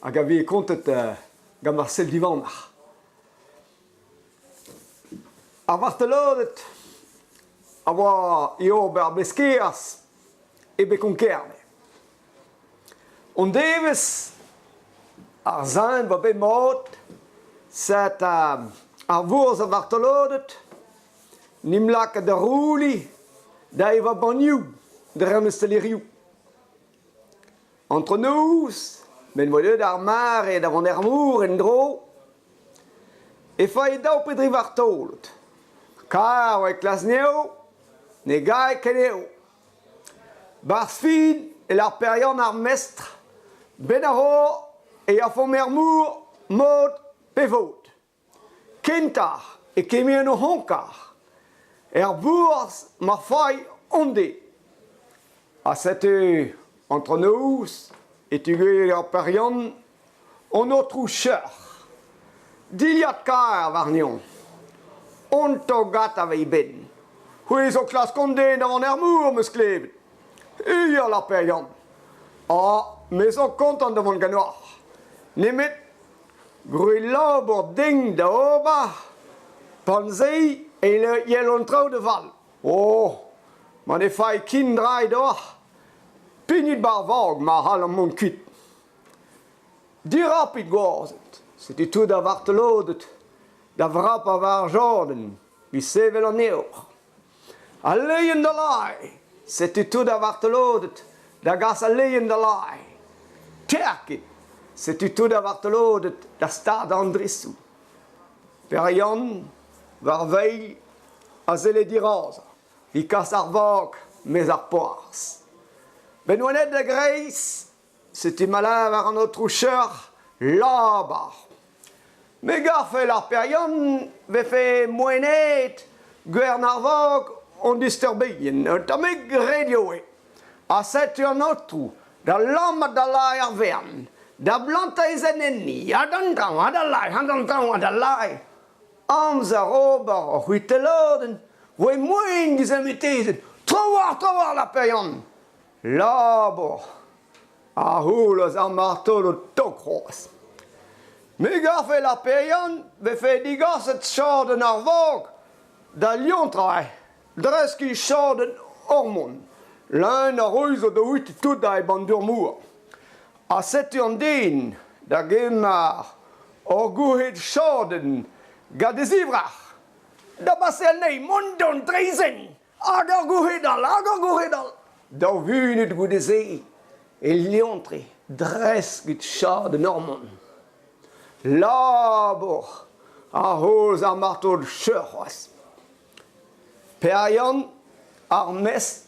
Hag a vez kontet gant Marcel Divanac'h. Ar vartoloded a oa é ober beskerzh e Bekonkerne. Un devezh ar sein 'oa bet mat, set ar vourzh a vartoloded 'n em lakaet da rouliñ da evañ banioù dre an ostalerioù. Antronoz, met 'oa deuet ar mare da vont er mor en-dro, e fae daou pe dri vartolod. Kaer 'oa e klask anezho, ne gae ket anezho. 'Barzh fin e lâr Perian ar mestr, 'benn a-raok e afomp er mor mod pe vod. Kentañ e kemer o c'honkar er bourzh ma failh hon-dez. Ha setu antronoz e tegouezh ar Perian hon aotrou Cheuc'h. Dilhad kaer warnañ, hon togad aveit e benn. C'hwi zo klask hon den da vont er mor, 'm eus klevet. Ya, ar Perian. Ha me zo kontant da vont ganeoc'h. Nemet Gwreg labour din da ober, pan-se e yelo an traoù da fall. Oh, ma ne fae ken dra deoc'h, pignit 'ba 'r vag ma c'hallan mont kuit. Dirapit gwazed, setu tout ar vartoloded da vrapañ war ar jordenn evit sevel an eor. Al leien da lae, setu tout ar vartoloded da gas al leien da lae. Terkit, setu tout ar vartoloded da stardañ an dresoù. Per Yann, war veilh, a selle dirazañ, evit kas ar vag 'maez ar porzh. Benn oa aet da greiz, Setu ma lavar an aotrou Cheuc'h lavar. Me garfe ar Perian 'vefe moenaet gwern ar vag hon disterbeien un tammig ret eo. Ha setu an aotrou da lammat da lae ar wern, da blantañ e zen enni, ha d'an traoñ, ha d'al lae, ha d'an traoñ, ha d'al lae. Amzer ober ur c'hwitelladenn 'voe moaien dizemutezet. Tro-war, tro-war, la Perian! Labour a c'houlas ar martolod tok c'hoazh. Me garfe Laperian 'vefe digaset chadenn ar vag da Lyon-Traezh, dreskiñ chadenn Ormond. Leun a ruz o do tout da eban dour-mor. Ha setu an den da gemer hor gourhed chadenn gant e zivrec'h da baseal anezhi mont d'an draezhenn Hag ur gourhedal, hag ur gourhedal! Daou vunut goude-se e Liontre, dres get chadenn Normand. Labour a c'houlz ar martolod cheuc'h c'hoazh. Per-Yann ar mestr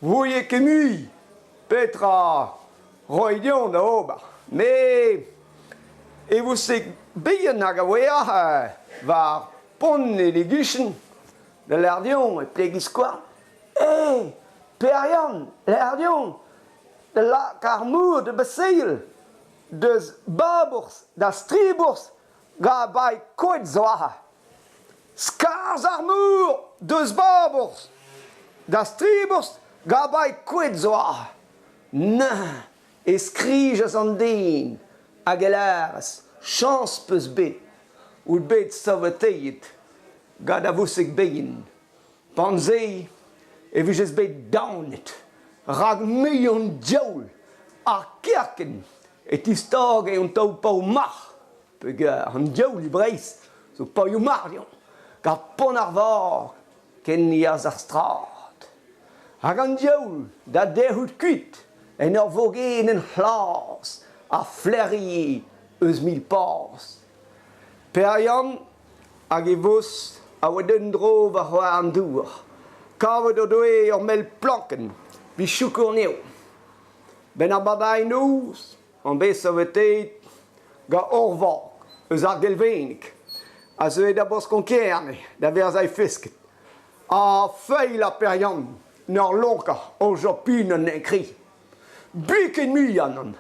'vouie ket mui petra roiñ deomp da ober. Met e vousig bihan hag a oa war pont en e gichen Da lâr deomp e pleg e skouarn Eh, Per-Yann, lâr deomp da lak ar mor da baseal deus babourzh da stribourzh gant bae koad zo aze. Skarzh ar mor deus babourzh da stribourzh gant bae koad zo aze. Neuze e skrijas an den hag e lâras chañs 'peus bet out bet saveteet Gant ar vousig bihan. Pan-se e vijes bet daonet rak muiañ diaoul ha kerkent e tistage an taol paour-marc'h peogwir an diaoul e Breizh zo paour-marc'h dezhañ gant pont ar vag ken yeas ar strad. Hag an diaoul da derc'hout kuit en ur vogedenn c'hlas a flaerie eus mil paz. Per-Yann hag e vos a oa d'un dro war c'hoar an dour. Kavet o doe ur mell plankenn evit choukour anezho. 'Benn ar badailh-noz on bet saveteet gant ur vag eus ar Gelveneg a zeue da Boskonk-Kerne da vezañ fesket. Ha feil ha Per-Yann 'n ur lonkañ o jopin an kri. Biken mui, Annan,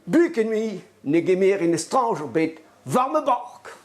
biken mui ne gemerin estrañjour bet war ma bark.